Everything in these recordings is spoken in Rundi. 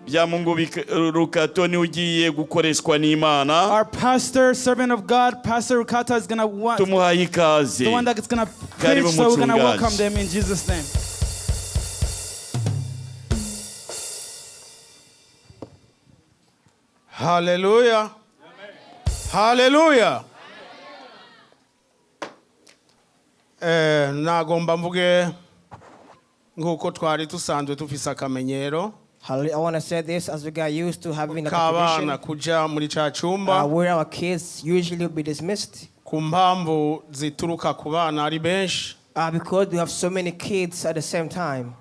Byamungu Rukato niwe ugiye gukoreshwa n'Imana. Our pastor, servant of God, Pastor Rukata is gonna want Tumuhaye ikaze. The one that is gonna Karibu preach, so we're gonna mchungaji. Welcome them in Jesus' name. Haleluya, haleluya. Nagomba mvuge nk'uko twari dusanzwe dufise akamenyero Hallelujah. I want to say this as we got used to having a k'abana tradition kuja muri ca cumba where our kids usually be dismissed ku mpamvu zituruka ku bana ari benshi because we have so many kids at the same time.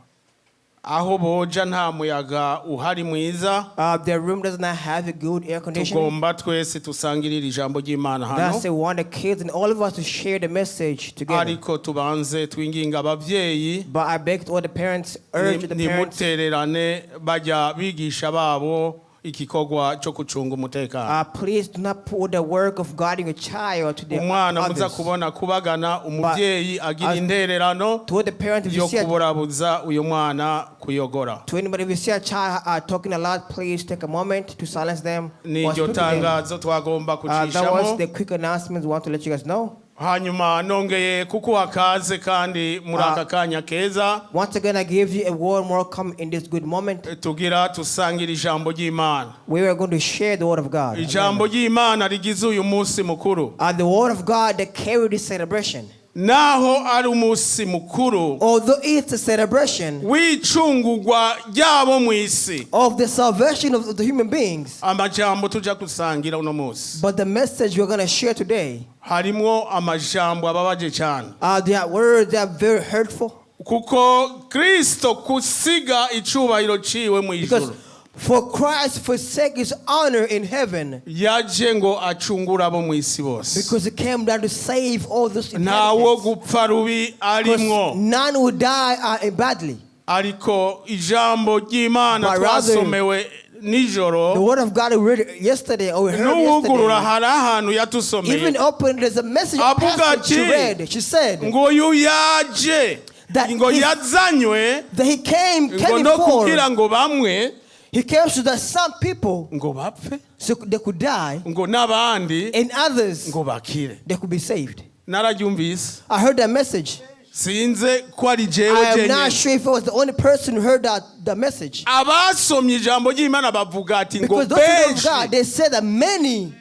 Aho boja nta muyaga uhari mwiza. Their room does not have a good air conditioning. Tugomba twese tusangirira ijambo ry'Imana hano. That's why we want the kids and all of us to share the message together. Ariko tubanze twinginga ababyeyi But I begged all the parents, urge the parents, ntimutererane bajya bigisha babo igikorwa cyo gucunga umutekano. Please do not put the work of guiding a child to the Umwana muza others. Kubona kubagana umubyeyi agira intererano To the parent, if you yo see a, kuburabuza uyu mwana kuyogora. To anybody, if you see a child talking a lot, please take a moment to silence them or N'iryo speak to them. tangazo twagomba That was kucishamo. The quick announcement we want to let you guys know. Hanyuma nongeye kukuha kaze kandi muri aka kanya keza. Once again, I give you a warm welcome in this good moment. Tugira tusangira ijambo ry'Imana. We are going to share the word of God. Ijambo ry'Imana rigize uyu munsi mukuru. The word of God that carried this celebration. Naho ari umunsi mukuru Although it's a celebration w'icungurwa ryabo mu isi of the salvation of the human beings, amajambo tuja gusangira uno munsi but the message we're going to share today, harimwo amajambo ababaje cyane they are words that are very hurtful. Kuko Kristo kusiga icubahiro ciwe mu Because ijuru for Christ forsake his honor in heaven, yaje ngo acungure abo mu isi bose. Because he came down to save all those Ntawo inhabitants. Gupfa rubi arimwo. Because none will die badly. Ariko ijambo ry'Imana But rather, twasomewe nijoro the word of God we read yesterday or we heard n'uwugurura yesterday, hari ahantu yatusomeye even open, there's a message avuga passage she ati read. She said ngo uyu yaje that ngo yazanywe that he came, ngo came no for, kugira ngo bamwe he came so that some people ngo bapfe so they could die ngo n'abandi and others ngo bakire. They could be saved. Nararyumvise. I heard that message. Sinze ko ari jewe I am not jenyine. Sure if I was the only person who heard that message. Abasomye ijambo ry'Imana bavuga ati ngo Because those people of benshi God, they said that many,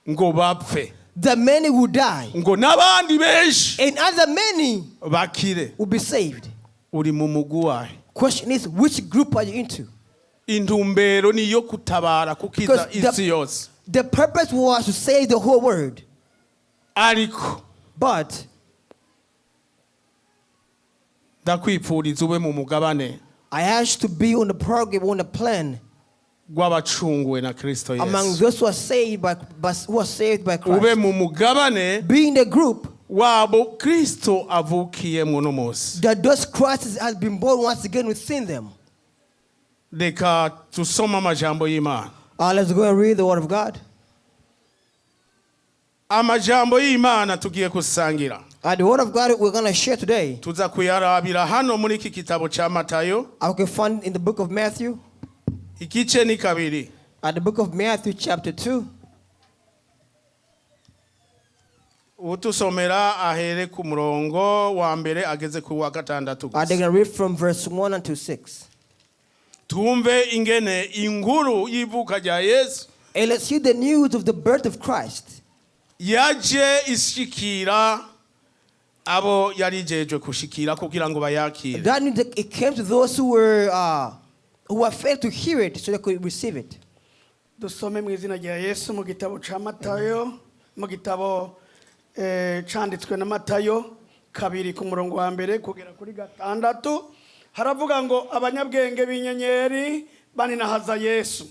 ngo bapfe that many will die. Ngo n'abandi benshi And other many bakire. Will be saved. Uri mu mugwi wahe? Question is, which group are you into? Intumbero ni iyo kutabara kukiza Because isi yose. The purpose was to save the whole world. Ariko But ndakwipfuriza ube mu mugabane I asked to be on the program, on the plan rw'abacunguwe na Kristo among Yesu. Those who are saved by who are saved by Ube Christ. mu mugabane Be in the group wabo Kristo avukiyemo uno munsi. That those Christ has been born once again within them. Reka tusome amajambo y'Imana. Let's go and read the word of God. Amajambo y'Imana tugiye gusangira The word of God we're going to share today, tuza kuyarabira hano muri iki gitabo cya Matayo. I can find in the book of Matthew, Igice ni kabiri. The book of Matthew, chapter 2. Utusomera ahere ku murongo wa mbere ageze ku wa gatandatu They're gusa. going to read from verse 1 until 6. Twumve ingene inkuru y'ivuka rya Yesu And let's hear the news of the birth of Christ. Yaje ishikira abo yari ijejwe kushikira kugira ngo bayakire. That means that it came to those who were failed to hear it so they could receive it. Dusome mu izina rya Yesu mu gitabo cya Matayo mu gitabo canditswe na Matayo kabiri ku murongo wa mbere kugera kuri gatandatu haravuga ngo abanyabwenge b'inyenyeri baninahaza Yesu.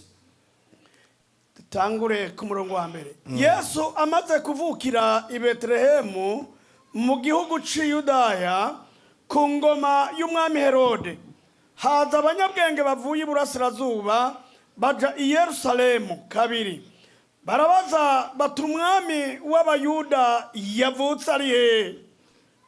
Dutangure ku murongo wa mbere. Yesu amaze kuvukira i Betelehemu mu gihugu cy'i Yudaya ku ngoma y'umwami Herode haza abanyabwenge bavuye iburasirazuba baja i Yerusalemu. Kabiri barabaza bati umwami w'Abayuda yavutse ari hehe?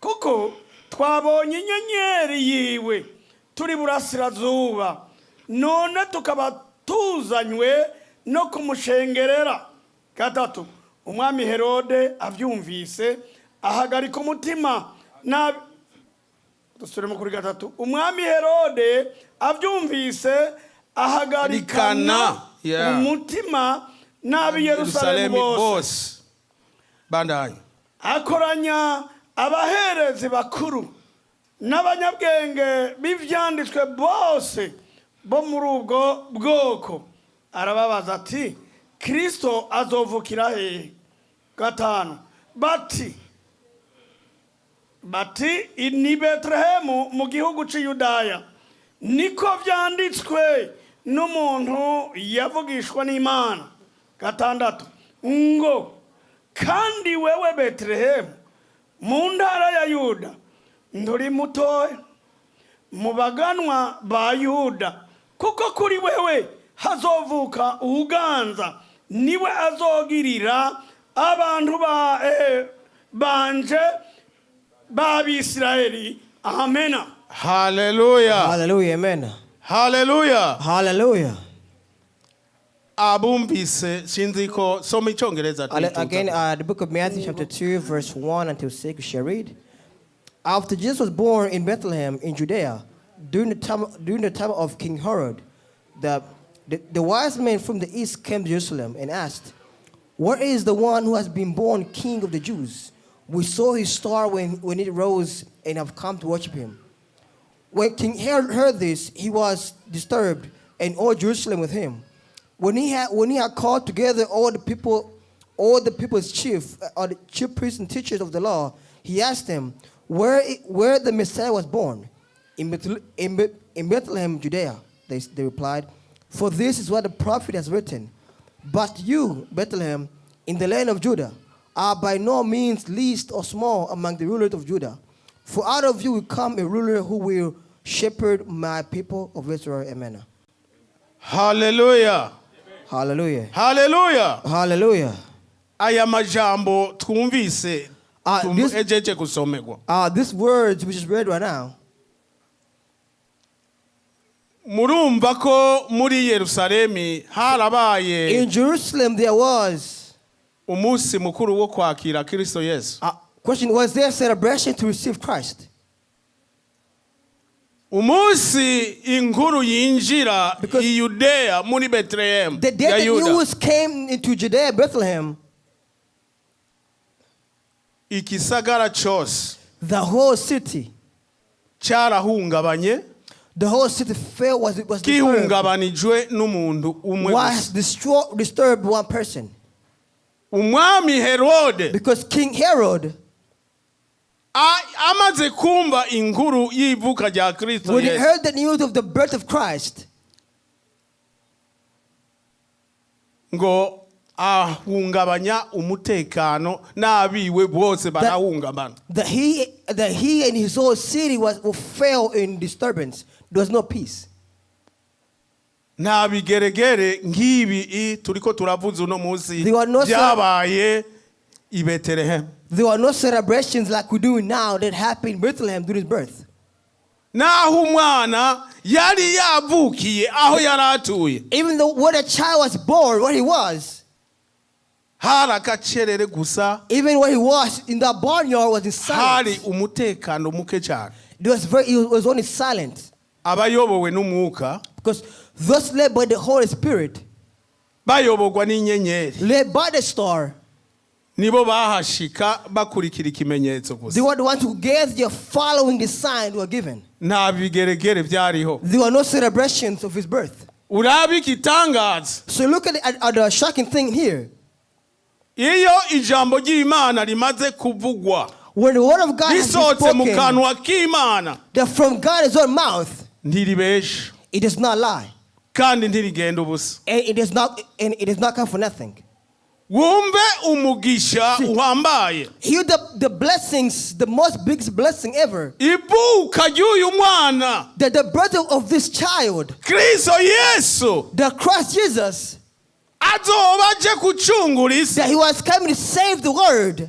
Kuko twabonye inyenyeri yiwe turi burasirazuba none tukaba Tuzanywe no kumushengerera. Gatatu, umwami Herode abyumvise ahagarika umutima na dusubiremo kuri gatatu. Umwami Herode abyumvise ahagarikana Rikana, yeah. umutima n'ab'i Yerusalemu bose. Bose. Bandanya. Akoranya abaherezi bakuru n'abanyabwenge b'ibyanditswe bose bo muri ubwo bwoko, arababaza ati: "Kirisito azovukira hehe?" Gatanu, bati: "Ni Betelehemu mu gihugu cy'i Yudaya, niko byanditswe n'umuntu yavugishwa n'Imana." Gatandatu ngo: "Kandi wewe Betelehemu mu ntara ya Yuda, nturi mutoya mu baganwa ba Yuda, kuko kuri wewe hazovuka uwuganza, niwe azogirira abantu banje b'Abisirayeli." Amena. Haleluya. Hallelujah. Amen. Haleluya. Hallelujah. Abumvise, sinzi ko soma icyongereza. Again, the book of Matthew, chapter 2, verse 1 until 6, we shall read. After Jesus was born in Bethlehem in Judea, during the time of King Herod, the wise men from the east came to Jerusalem and asked, "Where is the one who has been born King of the Jews? We saw his star when it rose and have come to worship him." When King Herod heard this, he was disturbed, and all Jerusalem with him. When he had called together all the people, all the people's chief, or the chief priests and teachers of the law, he asked them where the Messiah was born. In Bethlehem, Judea, they replied, "For this is what the prophet has written. But you, Bethlehem, in the land of Judah, are by no means least or small among the rulers of Judah. For out of you will come a ruler who will shepherd my people of Israel." Amen. Haleluya. Hallelujah. Haleluya. Hallelujah. Aya majambo twumvise ejeje gusomerwa, These words we just read right now, murumva ko muri Yerusalemi harabaye in Jerusalem there was umunsi mukuru wo kwakira Kristo Yesu. Question: Was there a celebration to receive Christ? Umunsi inkuru yinjira Because i Yudeya muri Betelehemu the day ya the Yuda, news came into Judea, Bethlehem, igisagara cyose the whole city, cyarahungabanye, the whole city fell, was disturbed, gihungabanijwe n'umuntu umwe was gusa. Disturbed one person. Umwami Herode Because King Herod, amaze kumva inkuru y'ivuka rya Kristo when he Yesu, heard the news of the birth of Christ, ngo ahungabanya umutekano n'abiwe bose barahungabana. that he and his whole city was fell in disturbance. There was no peace. Nta bigeregere nk'ibi turiko turavuza uno munsi There were no byabaye i Betelehemu. There were no celebrations like we do now that happened in Bethlehem during his birth. Naho umwana yari yavukiye aho yari atuye, Even though where the child was born, where he was, hari agacerere gusa, even where he was in that barnyard was in hari silence. umutekano muke cyane. There was very, it was only silent. Abayobowe n'umwuka, Because those led by the Holy Spirit, bayoborwa n'inyenyeri, led by the star, nibo bahashika bakurikira ikimenyetso gusa. They were the ones who gave their following the sign they were given. Nta bigeregere byariho. There were no celebrations of his birth. Urabe igitangaza. So look at the shocking thing here. Iyo ijambo ry'Imana rimaze kuvugwa, When the word of God has been risohotse mu spoken, kanwa k'Imana, that from God's own mouth, ntiribesha, it does not lie. Kandi ntirigenda ubusa. And it does not come for nothing. Wumve umugisha uhambaye. Hear the blessings, the most biggest blessing ever. Ivuka ry'uyu mwana, That the birth of this child, Kristo Yesu, the Christ Jesus, azoba aje gucungura isi, that he was coming to save the world.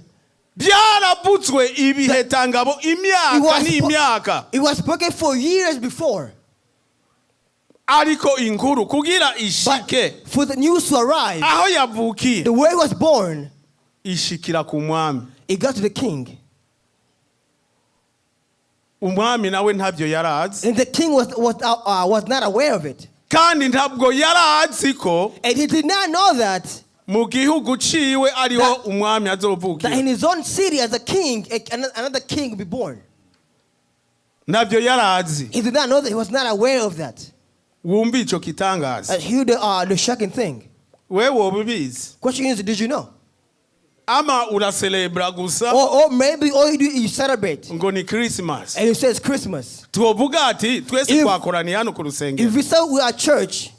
Byaravutswe ibihe tangabo, It imyaka was, n'imyaka. it was spoken for years before. Ariko inkuru kugira ishike But for the news to arrive, aho yavukiye, the way he was born, ishikira ku mwami. It got to the king. Umwami nawe ntabyo yari azi. And the king was not aware of it. Kandi ntabwo yari azi ko And he did not know that, mu gihugu ciwe ariho umwami that azovukira. In his own city as a king, another king would be born. Ntabyo yari azi. He did not know that. He was not aware of that. Wumva ico kitangaza. Hear the shocking thing. We woba ubizi? Question is, did you know? Ama uraselebra gusa Or maybe all you do is you celebrate. ngo ni Christmas. And you say it's Christmas. Tuvuga ati twese twakoraniye hano ku rusengero. If we say we are church,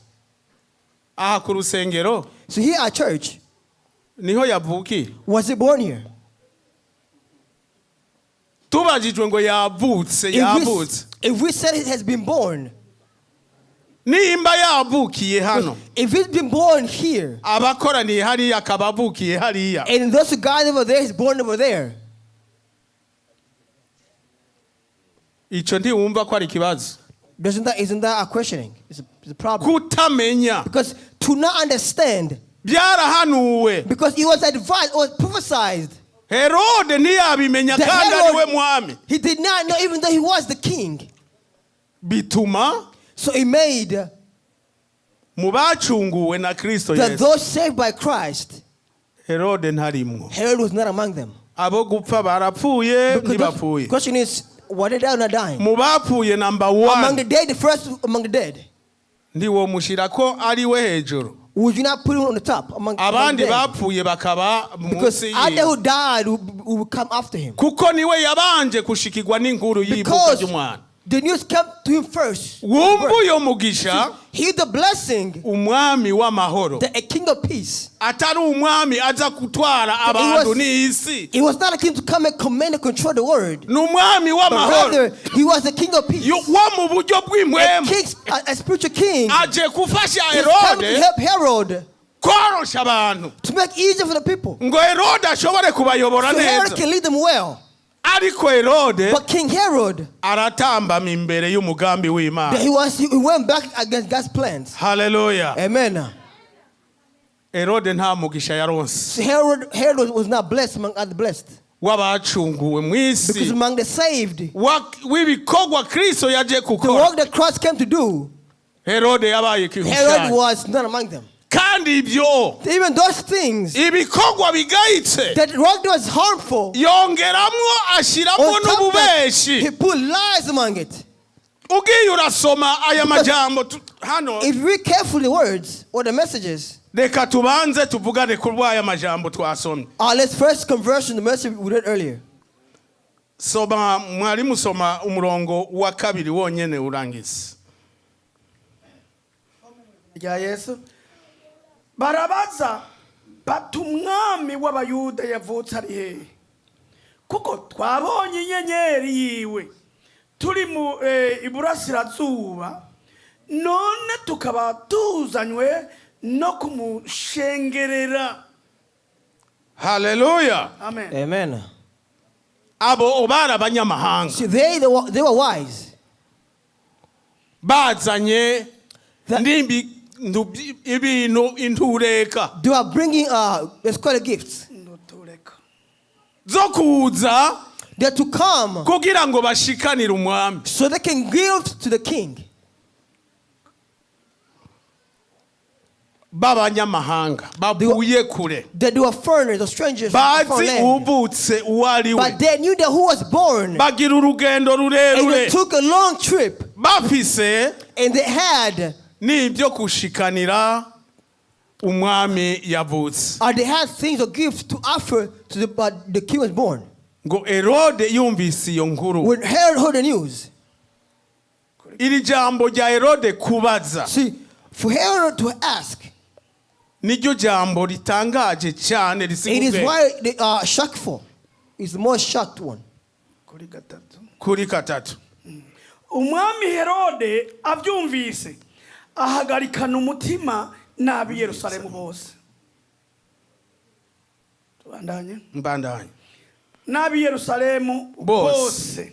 Aha ku rusengero so here at church, niho yavukiye? Was it born here? Tubajijwe ngo yavutse, If yavutse, we, if we said it has been born, nimba yavukiye hano, if it's been born here, abakoraniye hariya akaba avukiye hariya, and those who got over there is born over there, ico ntiwumva ko ari ikibazo? doesn't that isn't that a questioning? It's a problem. Kutamenya. Because to not understand, Byarahanuwe. Because it was advised or prophesied. Herode ntiyabimenya The kandi Herod- ari we mwami. He did not know, even though he was the king. Bituma So it made mu bacunguwe na Kristo that Yesu, those saved by Christ, Herode ntarimwo. Herod was not among them. Abo gupfa barapfuye, Because ntibapfuye. the question is, why did they not dying? Mu bapfuye number Among one, the dead, the first among the dead. ntiwomushyira ko ari we hejuru, Would you not put him on the top among abandi the dead? bapfuye bakaba Because munsi other yiwe? who died will come after him. Kuko niwe yabanje gushikirwa n'inkuru y'ivuka Because ry'umwana. The news came to him first. Wumva uyo mugisha. He the blessing, Umwami w'amahoro, the a king of peace. Atari umwami aza gutwara abantu n'isi. He was not a king to come and command and control the world. Ni umwami But w'amahoro rather, he was the king of peace. Wo mu buryo A, bw'impwemu. king, a spiritual king. Aje gufasha He's come to Herode help Herod korosha abantu, to make easier for the people. ngo Herode ashobore kubayobora So Herod neza. can lead them well. Ariko Herode But King Herod, aratambama imbere y'umugambi w'Imana. that he went back against God's plans. Haleluya. Amen. Herode nta mugisha yaronse So Herod was not blessed among other blessed. w'abacunguwe mu Because isi, among the saved, w'ibikorwa Kristo yaje the gukora, work that Christ came to do, Herode yabaye Herod ikihushanyo. was not among them. Kandi ibyo Even those things ibikorwa bigayitse, that work that was harmful, yongeramwo ashyiramo on top of that, n'ububeshi. he put lies among it. Ugiye urasoma aya majambo hano. If you read carefully the words or the messages, Reka tubanze tuvugane kuri aya majambo twasomye. Let's first converse on the message we read earlier. Soma mwarimu, soma umurongo wa kabiri wonyene urangize. Rya Yesu. Barabaza bati: "Umwami w'Abayuda yavutse ari hehe? Kuko twabonye inyenyeri yiwe turi mu iburasirazuba, none tukaba tuzanywe no kumushengerera." Haleluya. Amen. Amen. Abo bari abanyamahanga. See, they were wise. Bazanye ibintu intureka They were bringing, let's call it gifts. Ndutureka. Zo kuza They're to come kugira ngo bashikanire umwami. So they can give to the king. B'abanyamahanga bavuye kure, That they were foreigners or strangers from a foreign bazi land. uvutse uwo ari we. But they knew that who was born. Bagira urugendo And rurerure, they took a long trip. bafise And they had, n'ibyo gushikanira umwami yavutse. Or they had things or gifts to offer to the, but the king was born. Ngo Herode yumvise iyo nkuru, When Herod heard the news, iri jambo rya Herode kubaza see, for Herod to ask, niryo jambo ritangaje cyane, risiga it is ubwenge. why they are shockful. It's the most shocked one. Kuri gatatu. Kuri katatu. Umwami Herode abyumvise ahagarikana umutima n'ab'i Yerusalemu bose. Tubandanye. Mbandanye. N'ab'i Yerusalemu Bose.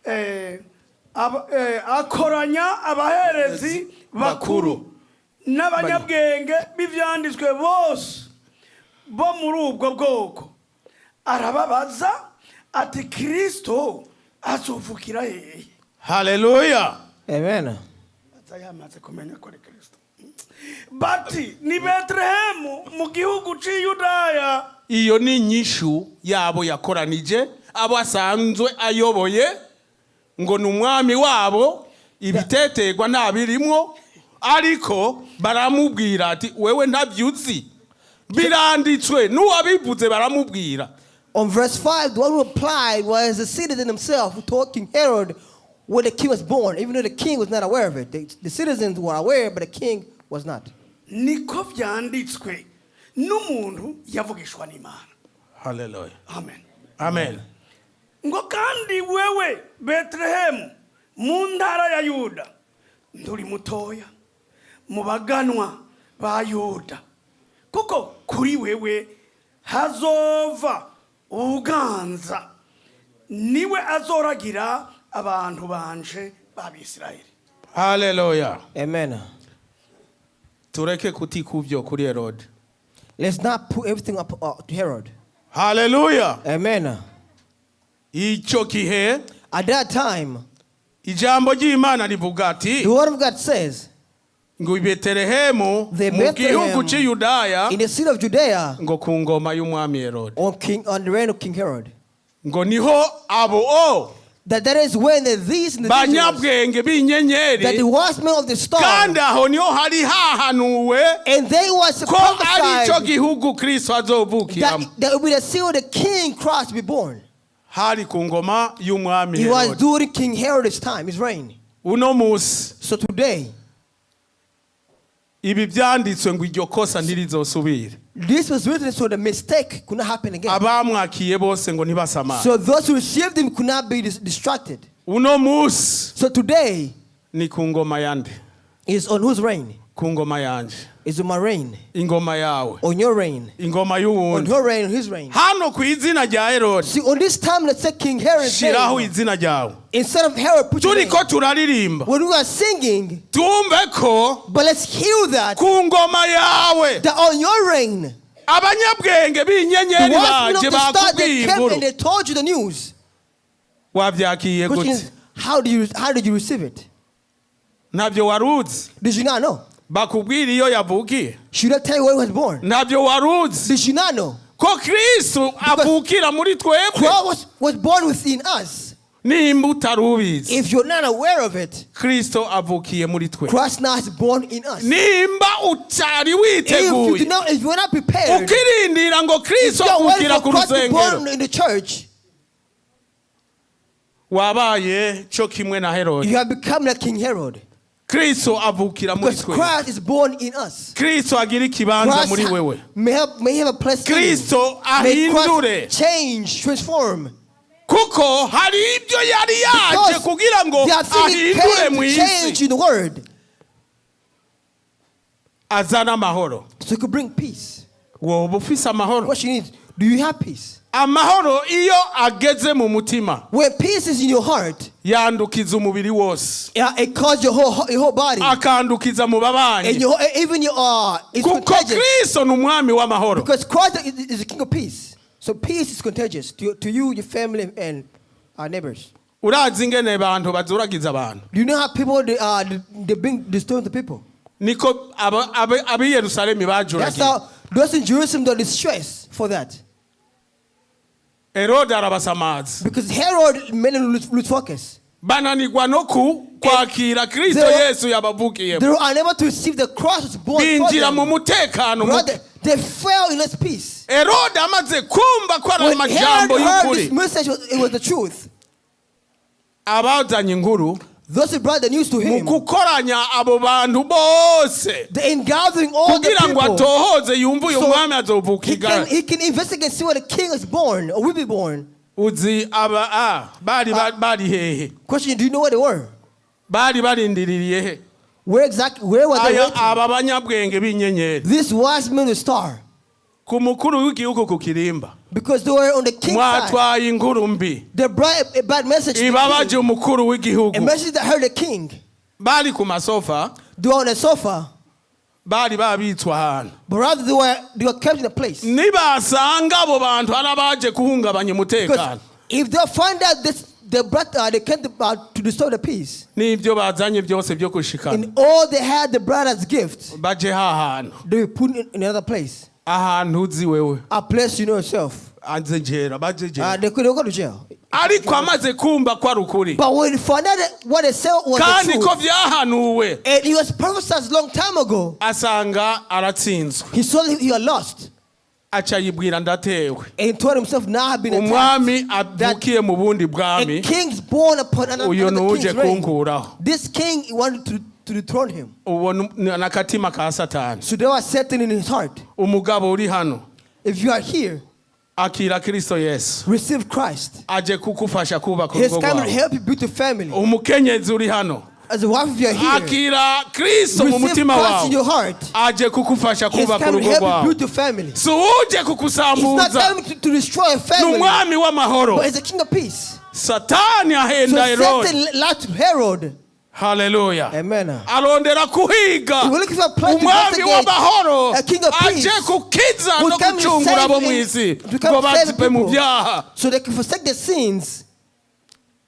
bose. Akoranya abaherezi bakuru n'abanyabwenge b'ivyanditswe bose bo muri ubwo bwoko, arababaza ati: "Kristo azovukira hehe?" Haleluya. Amen. Aza yamaze kumenya ko ari Kristo. Bati: "Ni Betelehemu mu gihugu c'i Yudaya." Iyo ni inyishu yabo yakoranije, abo asanzwe ayoboye, ngo ni umwami wabo. Ibiteterwa ntabirimwo, ariko baramubwira ati: "Wewe ntabyo uzi, biranditswe n'uwabivuze." Baramubwira. On verse 5, the one who replied was the citizen himself who told King Herod where the king was born, even though the king was not aware of it. The citizens were aware, but the king was not. Niko vyanditswe n'umuntu yavugishwa n'Imana. Haleluya. Amen. Amen. Ngo: "Kandi wewe Betelehemu mu ntara ya Yuda, nturi mutoya mu baganwa ba Yuda, kuko kuri wewe hazova uganza, niwe azoragira abantu banje b'Abisirayeli." Haleluya. Amen. Tureke kutikuvyo kuri Herode. Let's not put everything up to Herod. Haleluya. Amen. Icyo gihe, At that time, ijambo ry'Imana rivuga ati the word of God says, ngo i Betelehemu The mu gihugu Bethlehem cy'i Yudaya, in the city of Judea, ngo ku ngoma y'umwami Herode, on the reign of King Herod, ngo niho abo o that is when these individuals, banyabwenge b'inyenyeri, that the watchmen of the star, kandi aho niho hari hahanuwe and they was ko ari cyo prophesied gihugu Kristo azovukiramo. that it will be the city of the King Christ to be born. Hari ku ngoma y'umwami It was Herode. during King Herod's time, his reign. Uno munsi, So today, ibi byanditswe ngo iryo kosa ntirizosubire. this was written so the mistake could not happen again. Abamwakiye bose ngo ntibasamare. So those who received him could not be distracted. Uno munsi So today ni ku ngoma yande? Is on whose reign? Ku ngoma yanje. Is on my reign. Ingoma yawe. On your reign. Ingoma On y'uwundi. her reign, on his reign. Hano ku izina rya Herode, See, on this time, let's say King Herod's shiraho name. izina ryawe. Instead of Herod, put your name. Turiko turaririmba, When we are singing, tumve ko but let's hear that, ku ngoma yawe that on your reign, abanyabwenge the b'inyenyeri watchmen of baje the star, they bakubwiye came inkuru. and they told you the news. Wabyakiye Question gute? is, how did you receive it? Ntabyo wari uzi. Did you not know? Bakubwira iyo yavukiye. Should I tell you where he was born? Ntabyo wari uzi. Did you not know? Ko Kristo avukira muri twebwe. Christ was born within us. Nimba utari ubizi, If you're not aware of it, Kristo avukiye muri twe. Christ now is born in us. Nimba utari If you do witeguye, not, if you're not prepared, ukirindira ngo if Kristo you're waiting avukira for ku Christ to be rusengero, born in the church, wabaye cyo kimwe na Herode. you have become like King Herod. Kristo avukira muri Because twe. Christ is born in us. Kristo agira ikibanza Christ muri wewe. may have a place in you. Kristo May ahindure. Christ change, transform. Kuko hari ibyo yari yaje Because kugira ngo there are things he ahindure came mu to change isi, in the world azana amahoro. so he could bring peace. Woba ufise amahoro? Question is, do you have peace? Amahoro iyo ageze mu mutima, When peace is in your heart, yandukiza umubiri wose, it causes your whole body akandukiza mu and babanyi, even your it's kuko contagious. Kristo ni umwami w'amahoro. Because Christ is the King of peace. So peace is contagious to you, your family, and our neighbors. Urazi ingene abantu bazuragiza abantu? Do you know how people they bring disturb the people? Niko ab'i Yerusalemu That's bajuragiye. how those in Jerusalem they're distressed for that. Herode arabasamaza. Because Herod made them lose focus. Bananirwa no ku kwakira Kristo Yesu yabavukiyemo. They were unable to receive the cross was born for Binjira mu them. mutekano muke. Brother, they fell in less peace. Herode amaze kumva ko ari When Herod amajambo heard y'ukuri, this message, it was the truth. abazanye inkuru Those who brought the news to mu him, gukoranya abo bantu bose they in gathering all the kugira ngo people, atohoze yumve uyu So, mwami azovuka he can, igara. he can investigate and see where the king is born or will be born. Uzi aba a bari bari hehe? Question: Do you know where they were? Bari barindiririye he? Where exactly? Where were they Aya waiting? aba banyabwenge b'inyenyeri This wise man, the star, Ku mukuru w'igihugu ku kirimba. Because they were on the king's side. Mwatwaye inkuru mbi They brought a bad message to the ibabaje king. umukuru A w'igihugu. message that hurt the king. Bari ku masofa. They were on the sofa, Bari babitswe ahantu. but rather they were kept in a place. Nibasanga abo bantu ari abaje kuhungabanya Because umutekano if they find out this, they brought they came to disturb the peace. N'ibyo bazanye byose byo gushikana And all they had, the brothers' gift, baje hahantu they were put in another place. Ahantu uzi wewe. A place you know yourself. Aze jera baje jera. They could go to jail. Ariko amaze kumva ko ari ukuri But when he found out that what they said was kandi the ko truth, byahanuwe and he was prophesied long time ago, asanga aratsinzwe. He saw that he had lost. Aca yibwira ndatewe. And he told himself, "Now I've been attacked." Umwami avukiye mu bundi bwami A king's born upon another, uyu another nuje king's reign. kunkuraho. This king, he wanted to dethrone him. Uwo ni n'akatima ka Satani. So there was Satan in his heart. Umugabo uri hano, If you are here, akira Kristo Yesu. Receive Christ. Aje kugufasha kubaka He's urugo coming to rwawe. help you build a family. Umukenyezi uri hano, As a wife, if you are here, akira Kristo mu receive mutima Christ in wawe. your heart. Aje kugufasha He's kubaka coming to urugo help you rwawe. build your family. Si uje He's not kukusambuza, coming to destroy a ni family, umwami w'amahoro. but he's a king of peace. Satani So ahenda Herode. Satan lied to Herod. Haleluya. Amen. Arondera kuhiga He was looking for a place to umwami investigate w'amahoro a king of peace aje kukiza who no come to gucungura save abo mu and- isi to come ngo save bazipe mu people. byaha. So they can forsake their sins.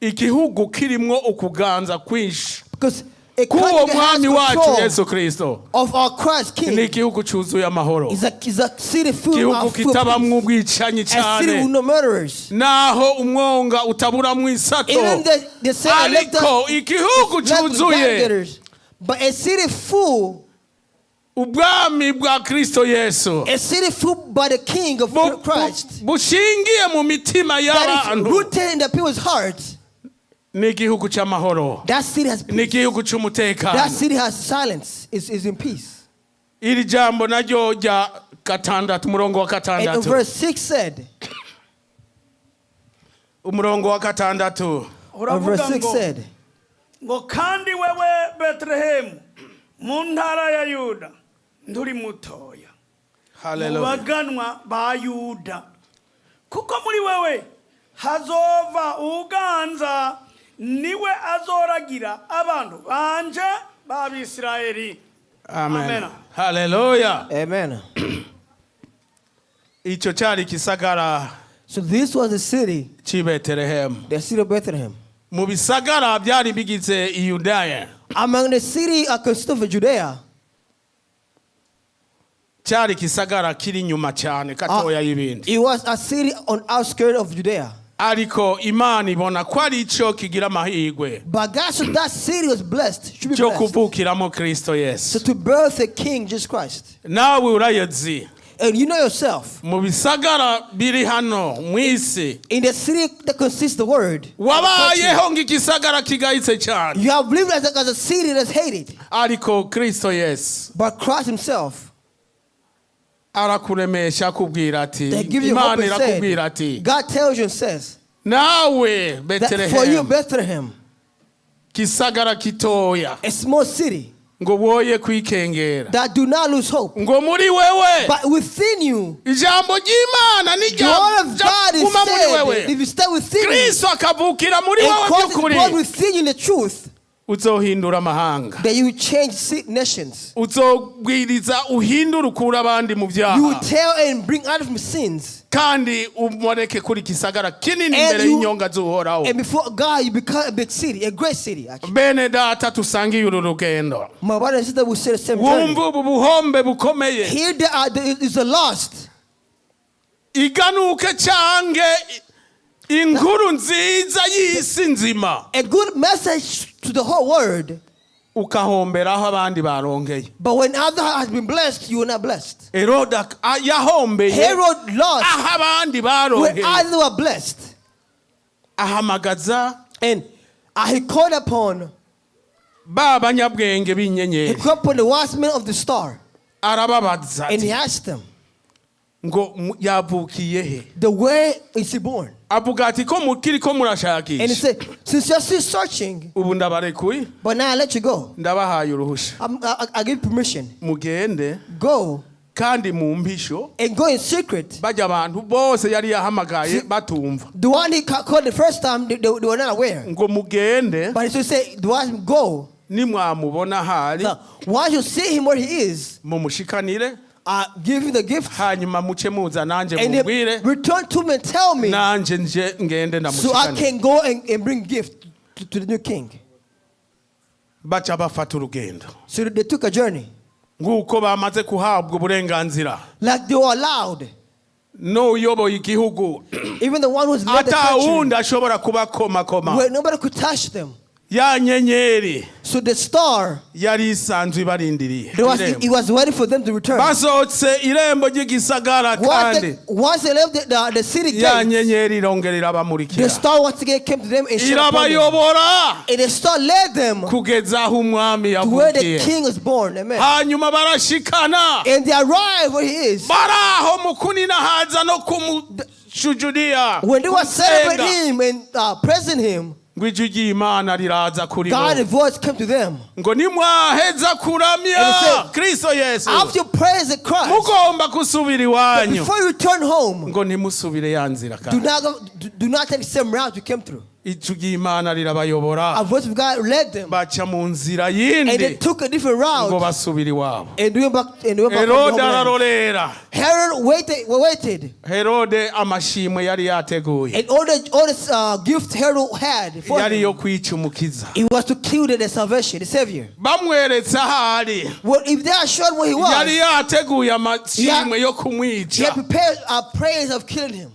Igihugu kirimwo ukuganza kwinshi Because a k'uwo country that has mwami wacu control Yesu Kristo of our Christ ni King igihugu cyuzuye amahoro, is a city filled igihugu of full kitabamwo peace. ubwicanyi A city cyane with no murderers. naho umwonga utaburamwo isato, Even the say ariko igihugu cyuzuye but a city full, ubwami bwa Kristo Yesu a city full by the King of Christ bushingiye mu mitima that is y'abantu rooted in the people's hearts. ni igihugu cy'amahoro, That city has ni peace. igihugu That cy'umutekano. city has silence. Is in peace. Iri jambo naryo rya gatandatu, umurongo wa And in gatandatu, verse 6 said, umurongo wa gatandatu. and verse Uravuga 6 ngo said, ngo kandi wewe Betelehemu mu ntara ya Yuda nturi mutoya mu Haleluya. baganwa ba Yuda kuko muri wewe hazova uganza niwe azoragira abantu banje b'Abisirayeli. Amen. Amen. Haleluya. Amen. Icyo cyari igisagara So this was the city, cy'i Betelehemu the city of Bethlehem. Mu bisagara byari bigize Iyudaya, Among the city consisted of Judea, cyari igisagara kiri inyuma cyane gatoya y'ibindi, it was a city on outskirts of Judea. Ariko Imana ibona ko ari cyo kigira amahirwe But God said that city was blessed, should be cyo blessed. kuvukiramo Kristo So Yesu. to birth a king, Jesus Christ. Nawe urayozi And you know yourself, mu bisagara biri hano mu isi in the city that consists the word, wabayeho nk'igisagara kigayitse cyane, you have lived as a city that's hated. Ariko Kristo Yesu But Christ himself, arakuremesha akubwira ati they give you hope Imana and irakubwira said, ati God tells you and says, nawe that for you, Betelehemu Bethlehem, gisagara kitoya a small city, ngo woye kwikengera that do not lose hope. Ngo muri wewe But within you, ijambo ry'Imana the word of God is nijyaguma muri said, wewe if you stay within you, Kristo akavukira muri and wewe Christ is by'ukuri born within you in the truth, uzohindura amahanga, that you will change nations. Uzobwiriza uhindure ukure abandi mu You byaha will tell and bring out from sins. Kandi umureke kuri gisagara kinini And imbere y'inyonga z'Uhoraho. And before God, you become a big city, a great city, actually. Bene data tusangiye uru rugendo, My brother and sister will say the same journey. wumva ubu buhombe bukomeye. Here there is a lost. Iganuke cyange inkuru nziza y'isi nzima A good message to the whole world. Ukahomberaho abandi baronkeye. But when other has been blessed, you are not blessed. Herode yahombeye Herod lost aho abandi where baronkeye. others were blessed. Ahamagaza And he called upon ba banyabwenge he b'inyenyeri called upon the wise men of the star. Arababaza And he ati, asked them, ngo yavukiye he? The where is he born? Avuga ati ko mukiri ko And he murashakisha said, since you're still searching, ubu ndabarekuye but now I let you go. ndabahaye uruhusha I give permission. Mugende Go. Kandi mu mpisho. And go in secret. Bajya abantu bose yari yahamagaye batumva. The one he called the first time, they were not aware. Ngo mugende. But he still say, the one go. Nimwamubona ahari, Now, once you see him where he is, mumushikanire. Give him the gift. Hanyuma muce muza nanjye And then mubwire, return to me and tell me nanjye nje ngende so I ndamushikanire. can go and bring gift to the new king. Baca bafata urugendo. So they took a journey. Nk'uko bamaze kuhabwa uburenganzira, Like they were allowed. N'uyoboye igihugu, Even the one who's led the country, atawundi ashobora kubakomakoma, where nobody could touch them. Ya nyenyeri So the star, yari isanzwe ibarindiriye it irembo. Was waiting for them to return. Basohotse irembo ry'igisagara, Once kandi they, once they left the city ya gate, nyenyeri irongera the irabamurikira, star once again came to them and shone upon them. irabayobora And the star led them to kugeza aho umwami where the yavukiye. king was born. Amen. Hanyuma barashikana. And they arrived where he is. Bari aho mu kunina haza no kumushujudiya, When they were kumusenga. celebrating him and praising him, Ngo ijwi ry'Imana riraza kuri bo, God's voice came to them. Ngo nimwaheza kuramya And he said, Kristo Yesu, After you praise Christ, mugomba gusubira iwanyu, before you return home, ngo ntimusubire ya nzira do kandi. not go, do not take the same route you came through. Ijwi ry'Imana rirabayobora, A voice of God led them, baca mu nzira and they yindi took a different ngo route basubire iwabo. and went back and went back to the Herode homeland. ararorera. Herod waited, Herode amashimwe yari yateguye and all the gift Herod had for yari him, yo kwica umukiza. it was to kill the salvation, the Savior. Bamweretse ahari, Well, if they are sure where he was, yari yateguye amashimwe yo he kumwica. had prepared a praise of killing him.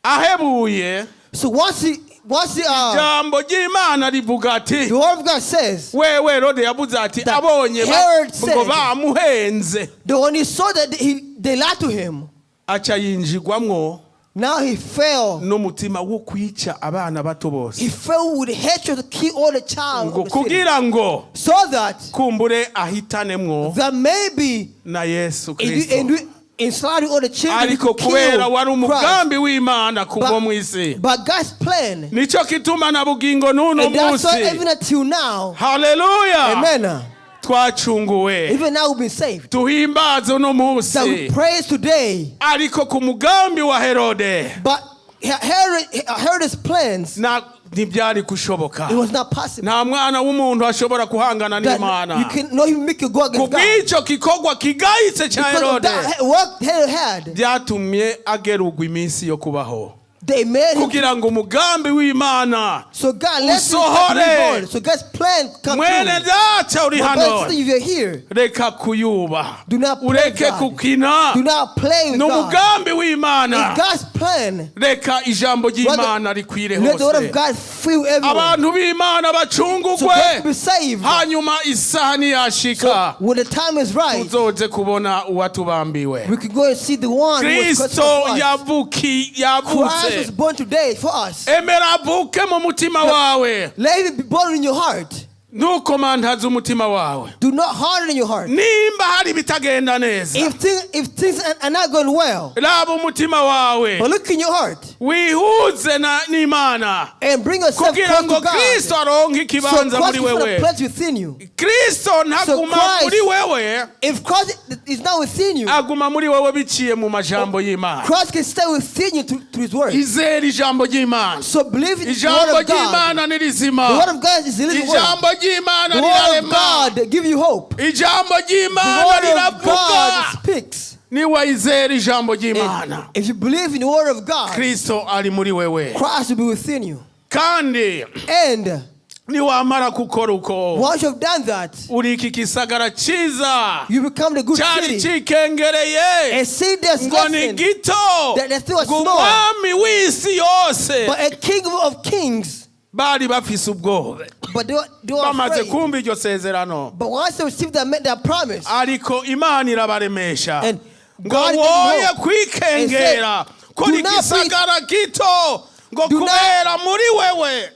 Ahebuye, So once he, ijambo ry'Imana rivuga ati, the word of God says wewe Herode yavuze ati, that abonye Herod ngo said, bamuhenze, the when he saw that they lied to him, aca yinjigwamwo now he fell. N'umutima wo kwica abana bato bose, He fell with hatred to kill all the child ngo of the city. Kugira ngo So that kumbure ahitanemwo there may be na Yesu in, Kristo. in slaughtering all the children Ariko to kill kubera wari Christ. Umugambi w'Imana kubwo mu isi, But God's plan, nicyo kituma na bugingo n'uno and that's why munsi, even until now, haleluya, amen. Twacunguwe, Even now we've been saved. Tuhimbaze uno That we munsi. praise today. Ariko ku mugambi wa Herode, But Herod's plans, na ntibyari gushoboka. It was not possible. Nta mwana w'umuntu ashobora guhangana That n'Imana. you can not even make you go against God. Kubw'icyo gikorwa kigayitse cya Because of Herode, that work Herod had, byatumye agerugwa iminsi yo kubaho, they made him. Kugira ngo umugambi w'Imana So God let him usohore. be born. So God's plan come Mwene true. data uri But hano, if you're here, reka kuyuba, do not play ureke God. kukina. Do not play with Ni God. umugambi w'Imana. It's God's plan. Reka ijambo ry'Imana rikwire Let the word of hose, God fill everywhere. Abantu b'Imana So bacungugwe. God can be saved. Hanyuma isaha niyashika, When the time is right, tuzoze kubona uwatubambiwe. We can go and see the one who was Kristo crucified. Yavuki Christ yavutse. Was born today for us. Emera avuke mu mutima wawe. Let him be born in your heart. Ntukomantaze umutima wawe. Do not harden your heart. Nimba hari ibitagenda neza, If things are not going well, raba umutima wawe, but look in your heart wihuze na n'Imana, and bring yourself kugira close ngo to God. Kristo aronke So ikibanza Christ muri can fill wewe. a place within you. Kristo ntaguma Christ- muri wewe, If Christ is not within you, aguma muri wewe biciye mu majambo y'Imana. Christ can stay within you through His word. Izere ijambo ry'Imana. So believe in the Ijambo word of God. ry'Imana ni rizima. The word of God is the living word. Ijambo ry'Imana The word of rirarema. God give you hope. Ijambo The ry'Imana word of riravuga. God speaks. Niwayizera ijambo ry'Imana, And if you believe in the word of God, Kristo ari muri wewe. Christ will be within you. Kandi And niwamara gukora uko, once you've done that, uri iki gisagara cyiza you become the good cyari city. cikengereye And see there's ngo ni lesson gito, that still was ngo small. umwami w'isi yose, But a king of kings, bari bafise ubwoba but they were bamaze afraid. kumva iryo sezerano. But once they received that promise, Ariko Imana irabaremesha, And ngo God gave woye hope kwikengera and said, ko "Do ni not be- gisagara gito, ngo Do not- kubera muri wewe,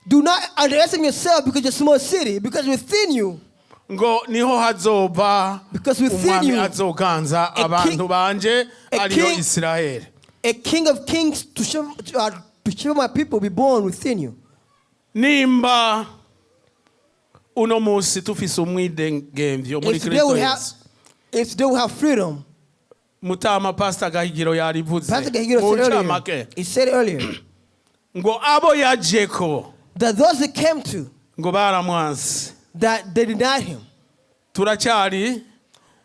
do not underestimate yourself because you're a small city, because within you, ngo niho hazova Because within umwami you, azoganza a abantu banje, a ariyo king- Isirayeli. A king of kings to show my people be born within you. Nimba uno munsi tufise umwidegemvyo muri If today Kristo we have, Yesu, if today we have freedom, Mutama Pastor Gahigiro yarivuze Pastor Gahigiro mu said earlier, ncamake he said earlier ngo abo yajeko that those he came to, ngo baramwanse. That they denied him. Turacyari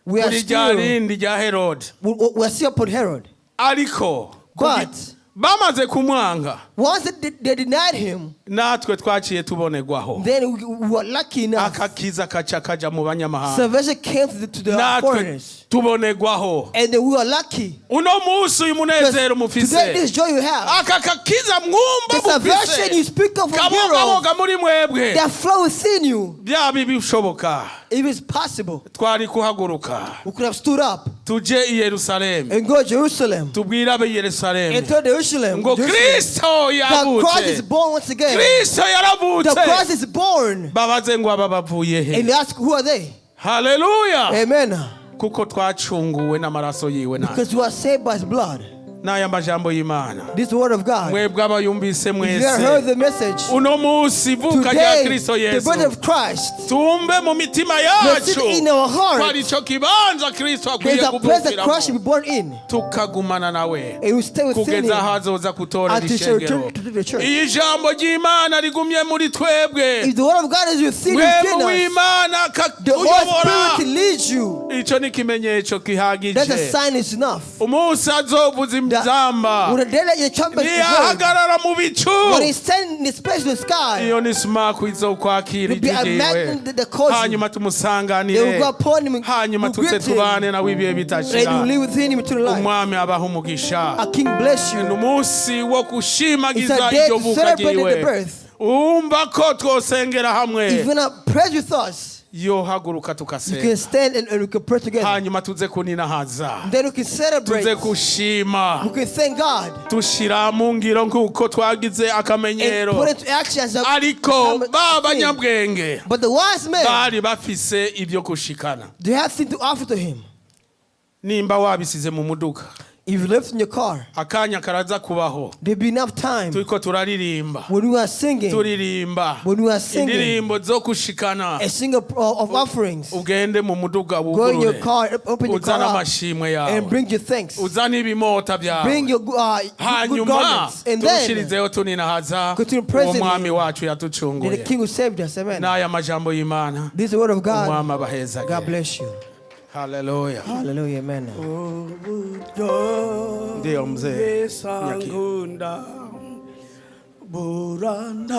We are kuri rya still, rindi rya Herode. we are still upon Herod. Ariko But bamaze kumwanga, once they denied him, natwe twaciye tubonerwaho. Then we were lucky enough. Akakiza kaca kaja mu banyamahanga. Salvation came to the Natwe foreigners. tubonerwaho. And then we were lucky. Uno munsi uyu Because munezero mufise, today, this joy you have, aka kakiza mwumva the salvation you speak of from hero, kabogaboga muri mwebwe, that flow within you, byaba ibishoboka, if it's possible, twari kuhaguruka we could have stood up tuje i Yerusalemu, and go to Jerusalem tubwire ab'i Yerusalemu and tell Jerusalem, ngo Jerusalem Kristo that Christ is yavutse, born once again. Kristo The yaravutse. Christ is born. Babaze ngo aba bavuye he? And they ask, who are they? Haleluya. Amen. Kuko twacunguwe n'amaraso yiwe nawe. Because we are saved by his blood. N'aya majambo y'Imana, This is the word of God. mwebwe abayumvise If you have heard mwese the message, uno munsi ivuka rya today, Kristo the Yesu, birth of Christ, tumve mu mitima will sit yacu in our ko heart. ari cyo kibanza Kristo akwiye There's a place that Christ should kuvukiramo, be born in. tukagumana nawe And we stay within kugeza him aho azoza gutorera until he shall ishengero. return to the church. Iyo ijambo ry'Imana rigumye muri twebwe, If the word of God is within, mwemu within us, w'Imana the Holy akatuyobora, Spirit leads you. icyo ni ikimenyetso That's a gihagije. sign is enough. Umunsi azovuza That inzamba, when the day that your trumpet is heard, niyahagarara mu bicu, when he stand in the space of the sky, iyo ni sumaku izokwakira will be ijwi a ryiwe, magnet that calls you. hanyuma They tumusanganire, will go upon him, hanyuma will tuze greet him, tubane nawe ibihe and bitashira. will live within him eternal life. Umwami abaha umugisha. A king bless Ni you. umunsi wo gushimagiza It's a day iryo to vuka celebrate ryiwe. the birth. Wumva ko twosengera hamwe, If you not pray with us, yohaguruka you tukasenga, can stand and we can pray together. Hanyuma tuze kuninahaza, Then we can celebrate. tuze kushima, We can thank God tushira mu ngiro nk'uko twagize and akamenyero. put into action as a Ariko ba thing. banyabwenge But the wise men, bari bafise ibyo gushikana. They have things to offer to him. Nimba wabisize mu muduga, If you left in your car, akanya karaza kubaho there'll be enough time turiko turaririmba, when we are singing, turirimba when we are singing indirimbo zo gushikana, a sing of offerings. Ugende mu muduga, Go in your wugurure, car, open your uzane car up, amashimwe and yawe, bring your thanks. uzane ibimota Bring byawe, your good hanyuma garments. And then, turushirizeho tuninahaza continue praising uwo mwami him. Wacu Then the yaducunguye. King who saved us. Amen. N'aya majambo y'Imana, This is the word of God. umwami abahezage. God bless you. Haleluya. Hallelujah. Amen. Ndiyo mzee. Yesu ankunda buranda.